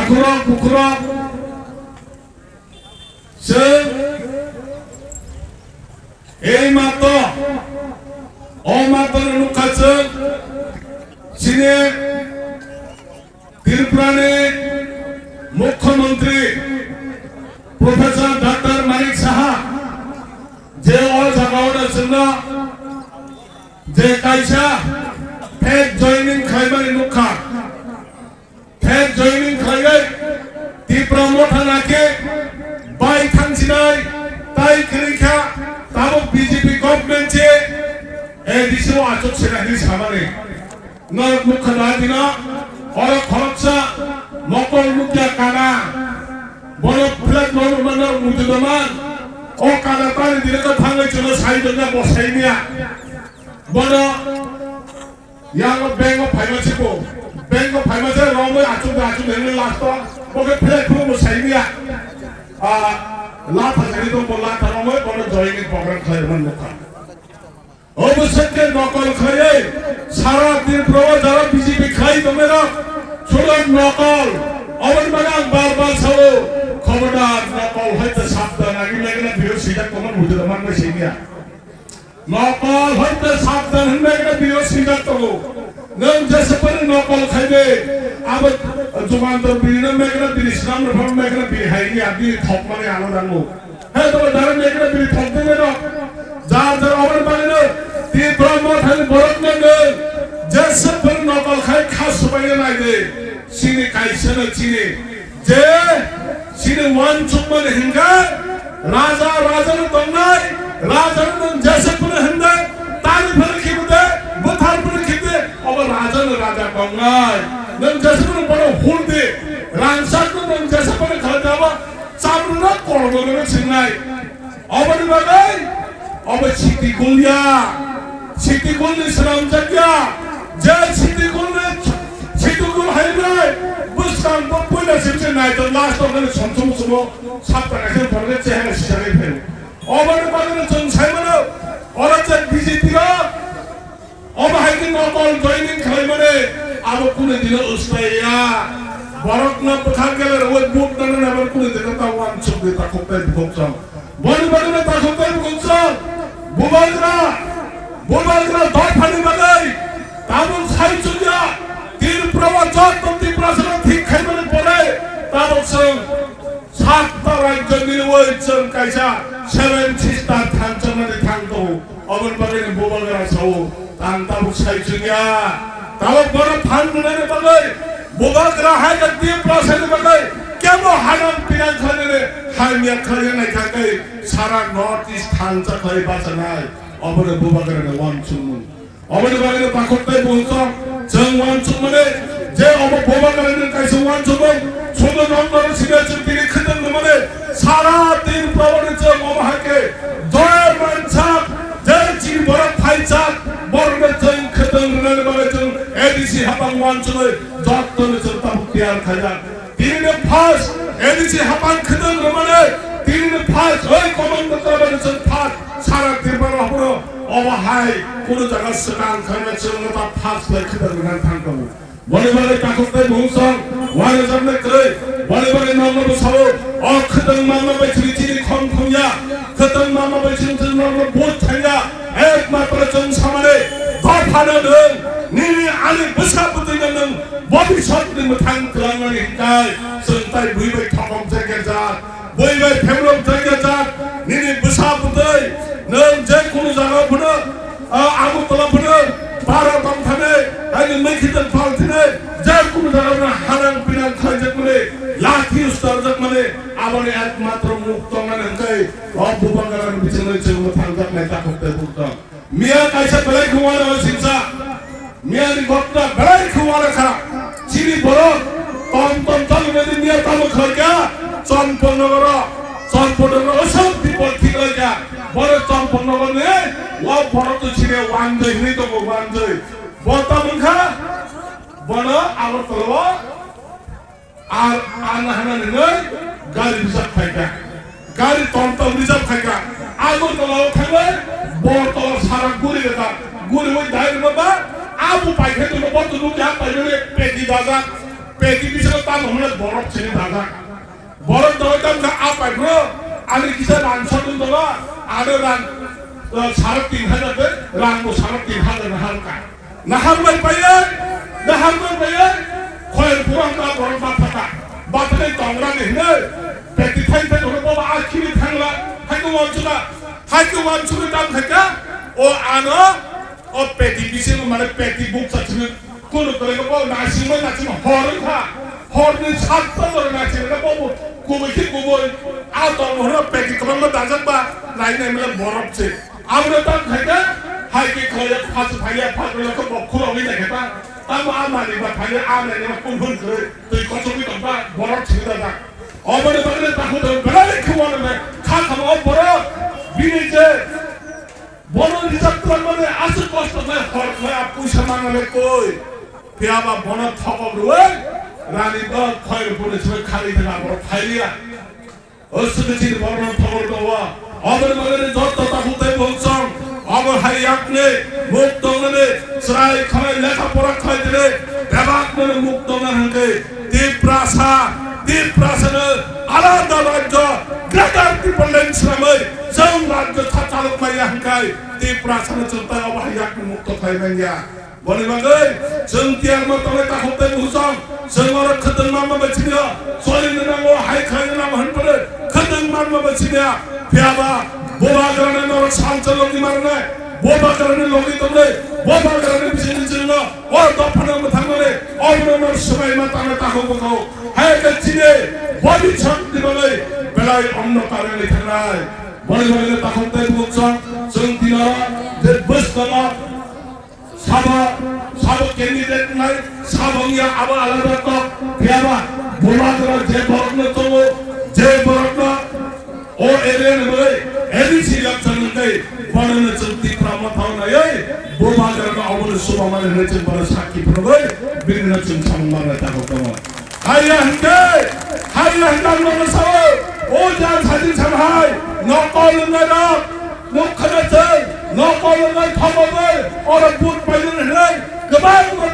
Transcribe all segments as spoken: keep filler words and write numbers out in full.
Bukhurok, bukhurok. Chwng ei mato, o mato no nukha chwng chini Tripura ni Mukhyamantri Professor Doctor Manik Saha je o jaga o chwngno je kaisa fake joining khlaimani nukha. Fake joining khlaiwi Tipra Motha nakhe bai thangsinai tai kwrwi kha, tabuk B J P government se A D C o achuk sena hinwi samani. Norok nukha da dino, oro khoroksa mokol nukya kana, bono flat no nukma norok muitu doman, o kana tani dino ka thangwi chuno sai dongya bo sai niya. Bono Yang o bank o phaima se bo. Bank o phaima se romwi achuk da achuk da hinwi last o bo khe phlai phuru bo sai niya. Ah, latha jani dong bo latha romwi bono joining program khlai man nukha. Obo se khe nokol khlaiwi sara Tripura o jara B J P khlai tongnairok sudo nokol. Oboni bagwi ang bar bar sao, khobodar nokol hoite sabdan, agini agini video sijak tongmani muitu da manbai sai niya. Nokol hoite sabdan hinwi ekta video swijak tongo. Nwng jesa phano nokol khaide, abo Jumantor bini no mekna bini swnam rok phano mekna bini hai ya bini thok mani ano dango. He to dara mekna bini thok de no. Jar jar oboni bagwi no Tipra Mothani borok no nwng jesa phano nokol khai kha subai nai de. Chini kaisa no chini. Je chini uansukmani hinkhe raja rajano tongnai, rajano nwng jesa phano hwnde, tani phano khibi de, bwthar phano khibi de, obo rajano raja tongnai. Nwng jesa phano bono hur di, rangchakno nwng jesa phano khalai de, obo chamrwngno kormo rwno swngnai. Oboni bagwi obo siti gul ya, siti gul ni swnamjak ya, je siti gul ni, siti gul hai bai bwskang bo puila sibse nai to last o nani somsum sumo sapta kaisa phone chehra sisari phai. Oboni bagwi chwng sai mano, oro je B J P rok Obo hai khe nokol joining khlaimani abo kunu dino ustai ya. Borokno bwthar gele rwui vote nana naibar kunu dino ta uansuk di takhuk tei bukhuk chwng. Boni bagwino takhuk tei bukhuk chwng. Bubagra, bubagra dophani bagwi tabuk sai chukya. Tripura o joto Tiprasano thik khaimani pore tabuk chwng Satta rajyo nirwoi chwng kaisa seven sister thansa mani thang tongo. Oboni bagwi ni bubagra sao, tang tabuk sai chwngya. Tabuk bono phan rwnani bagwi, bubagra hai khe Tiprasani bagwi kebo hanang pinang khlainani hamya khlaiya naikha khe sara North East thansa khlai bachanai. Obono bubagra ni uansukmung. Oboni bagwi no takhuk tei bukhuk chwng uansukmani je obo bubagrani kaisa uansukmung, sudo nokno sida chwng tini khwtwng rwmani sara din proboni chwng omo hai khe doya mansak je chini borok phaijak borokno chwng khwtwng rwnani bagwi chwng A D C hapang uansugwi jottoni chwng tabuk tiyar khaijak. Tinini first A D C hapang khwtwng rwmani, tinini first oi common bwtwrabani chwng first sara Tripura haphuru obo hai kunu jaga swkang khaina chwngno ta first lai khwtwng rwna thang tongo. Boni bagwi takhuk tei bukhuk chwng uanajaknai kwrwi, boni bagwi nokno bwsao o khwtwng mangma bai chini chini khom thumya, khwtwng mangma bai chini chini nokno vote thangya, ekmatro chwng samani dophano nwng nini ani bwsa bwtwino nwng Bobiswt ni mwthang twlangnani hinkai chwng tai bui bai thokom jagya jak, bui bai phemrok jagya jak, nini bwsa bwtwi nwng je kunu jaga phano, ah, Agartala phano, Bharat tongthani, ani Mekhitang phalthini, je kunu jaga phano hanang pinang khlaijakmani, lathi ustarjakmani, aboni ekmatro muk tongnani hinkai o Bubagrani bichwngwi chwng mwthangjaknai takhuk tei bukhuk tong. Miya kaisa belai khe uana o singsa. Miya ni gotna belai khe uana kha. Chini borok tom tom tom ni miya tamo khlai kha. Champaknagar o, Champaknagar o sob people thik lai kha. Borok Champaknagar ni wa borok to chini wanjoi hwnwi tongo, wanjoi. Bo tamo wngkha, bono Agartala o Ar, ar na hana nini gari reserve khai kha. Gari tom tom reserve khai kha. Agartala o thangwi bo to sara guri rwkha. Guri wi dai rwma ba abu pai khe to bo to nukya pai rwni pedi dajak. Peti bisingo tamo hwnle borok sini dajak. Borok doi tam kha a pai bro, ani kisa rang sotun dolo, ano rang, eh, sare tin hajar de, rang bo sare tin hajar na halka. Nahar bai paye, nahar bai paye, khoyang pura hwnba borok bathaka. Bathakni tongra ni hwnwi, peti thai thai hwnwi boba a khini thangla, hai ko wansukha, hai ko wansukha tam khaika, o ano, o peti bisingo mane peti bukcha sini, kunu kore ko bo nasingma nasingma hor wngkha, horni satta jora nasingma bo bo kubui khe kubui, a tong hwnba peti kwbangma dajak ba, nai nai mane borok se. Aboni tang khaika, hai khe khlaiya, phasu phaiya, phasu phaiya, khe bokhorok wngwi naikhe ta. Tamo a malik ba phaiya, a nainai ma kun hun kwrwi, twi kochogwi tongba, borok thwi dajak. Oboni bagwi takhuk tong belai khe uanama, kha khama o borok, bini je, bono rijak twlangmani aswk kosto khlai, hor khlai, a puisa mangale koi. Phiya ba bono thokok rwui, rani dok khoi rwphuru soi khali thangma borok phailiya. O swkang chini borokno thobor tongo. Oboni bagwi jotto takhuk tei bungsong obo hai yakni muk tongnani chwrai khlai lekha pora khlai tini bebak mani muk tongna hwnkhe Tiprasa, Tiprasano alada rajyo Greater Tipraland swnamwi chwng rajyo tha chalok maya hwnkhe Tiprasano chwng tai obo hai yakni mukto khlai manya. Boni bagwi chwng tiyar ma tongnai takhuk tei bujong, chwng oro khwtwng manma bai siniya, choli nwnango, hai khlai nwnango hwnphano khwtwng manma bai siniya. Phiya ba bubagrani norok salsa logi marnai, bubagrani logi tongnai, bubagrani bisingni chwngno o dophano mwthangmani, obono nor swbai ma tangnai takhuk bwkhao. Hai khe chini boni sakni bagwi belai ongno karwi thangnai. Boni bagwi takhuk tei bujong, chwng tiyar je bwskango Sabo, sabo candidate nai, sabo wngya abo alada kok, phiyaba, bubagra je borokno tongo, je borokno o area ni bagwi A D C election wngwi, bonono chwng Tipra Motha o naiwi, bubagrano obono chubamani hwnwi chwng bono sakki phunugwi, binino chwng samung manna tabok tongo. Haiya hwnkhe, haiya hwnkhe ang nono sao, o jang sajwk sam hai, nokol wngnairok, nuk khna chwng, nokol wngnai thobogwi, oro vote painani hwnwi kwbangma,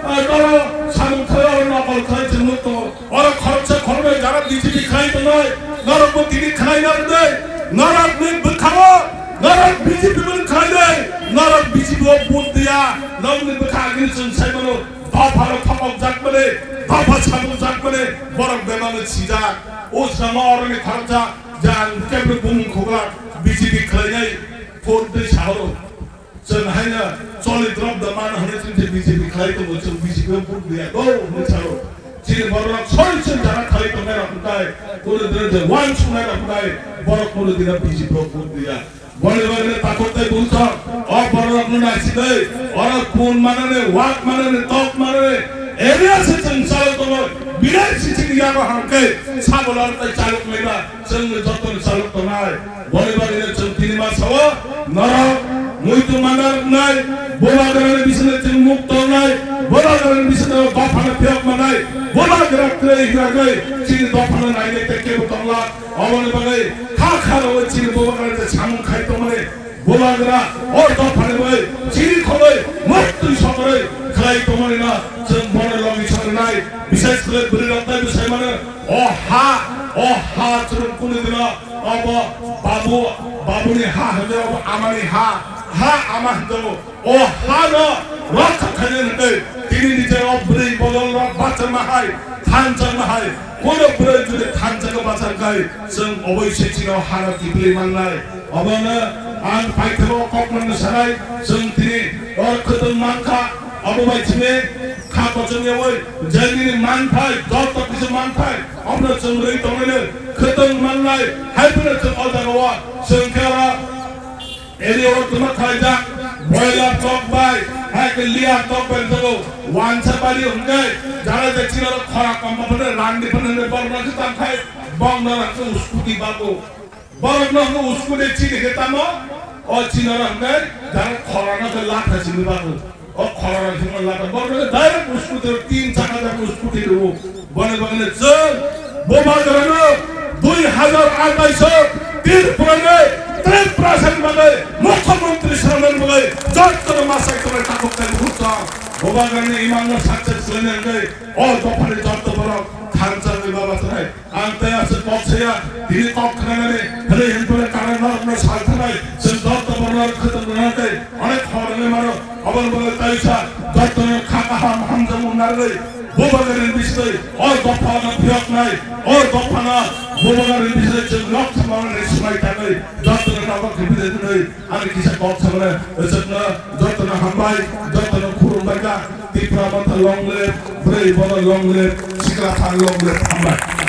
ah, norok samung khlai, oro nokol khlai chwng nuk tongo. Oro khoroksa khoroknwi jara B J P khlai tongnai, norokbo tini khlai narwknai, norokni bwkhao, norok B J P boni khlai nai, norok B J P o vote diya, norokni bwkha agini chwng sai mano. Dophano thokokjakmani, dopha samungjakmani borok bebakno sijak. O samo oroni khoroksa je ang kebro bumung khobla B J P khlainai phone tei sahoro. Chwng haino choli drop da mano hwnwi chwng je B J P khlai tongo, chwng B J P o vote diya do hwnwi sao. Chini borok soi soi jara khlai tongnai rok hwnkhe, kono dino je uansuknai rok hwnkhe borok kono dino B J P o vote diya. Boni bagwi takhuk tei bumsok o bororokno naisigwi, oro kun manani, wak manani, tok manani, area se chwng chalok tongo, belai se chini yago hangkhe sabolor tei chalok laiba chwngno jotono chalok tongnai. Boni bagwino chwng tini ma sao, norok muitu mandar wngnai, bubagrani bisingno chwng muk tongnai, bubagrani bisingno dophano phiyok mannai, bubagra kwrwi hwnwi chini dophano nainai tei kebo tongla. Oboni bagwi kha kha rogwi chini bubagra je samung khai tongmani bubagra o dophani bagwi chini khogwi muktwi sokorwi khlai tongmani no chwng bono logi sangnai. Bishes khlai bwrwi rok tei bwsai mano o ha, o ha chwng kunu dino obo babu, babuni ha hwnwi obo amani ha, ha ama hwnjago. O hano rokha khainani hwnkhe tini ni je o bwrwi bodol rok bachama hai, thanchama hai, kono bwrwi jodi thanchaka bachar khai, chwng oboi se chini o hano kiphilwi mannai. Obono ang paithago kok manna sanai, chwng tini o khwtwng mankha, obo bai chini kha kochong yawi je nini manthai, joto kisa manthai, obono chwng rwi tonglaino khwtwng mannai, hai phano chwng o jaga o chwng khe oro Eri o tuma khaijak, boiler tok bai, hai ke liya tok bai jago, wansa bari hwnkhe, jara je chini oro khora kom ba phano rang di phano hwnkhe borok no khe tam khai, bong no rang khe uskuti bago. Borok no hwnkhe uskuti chini khe tamo, o chini oro hwnkhe, jara khora no khe latha chini bago. O khorang thwngmani lata borok no direct uskuti tin chakha jak uskuti rwo. Boni bagwi chwng bubagrano dui hazar atais o Tripura ni Tiprasa ni bagwi mukhyamantri swnamnani bagwi jotono masai tongnai takhuk tei bukhuk tong. Bubagrani imangno success khlaina hwnkhe o dophani jotto borok thansa wngwi baba thanai. Ang tei aswk kok saya, tini kok khnanani hwnwi hwnkhole Karan norokno salthanai, chwng jotto borok khwtwng rwnai tei onek hor wngwi mano. Aboni bagwi taisa jottono kha kaham hamjakmung narwgwi Bubagrani bisingtwi o dophano phiyoknai, o dophano Bubagrani bisingtwi chwng nok samanani swmai tangwi jottono tabok khe bidai hwnwi ani kisa kok samani chwngno jottono hambai, jottono khulumbai kha. Tipra Motha long live, Bwrwi Bono long live, Sikla Phan long live, hambai.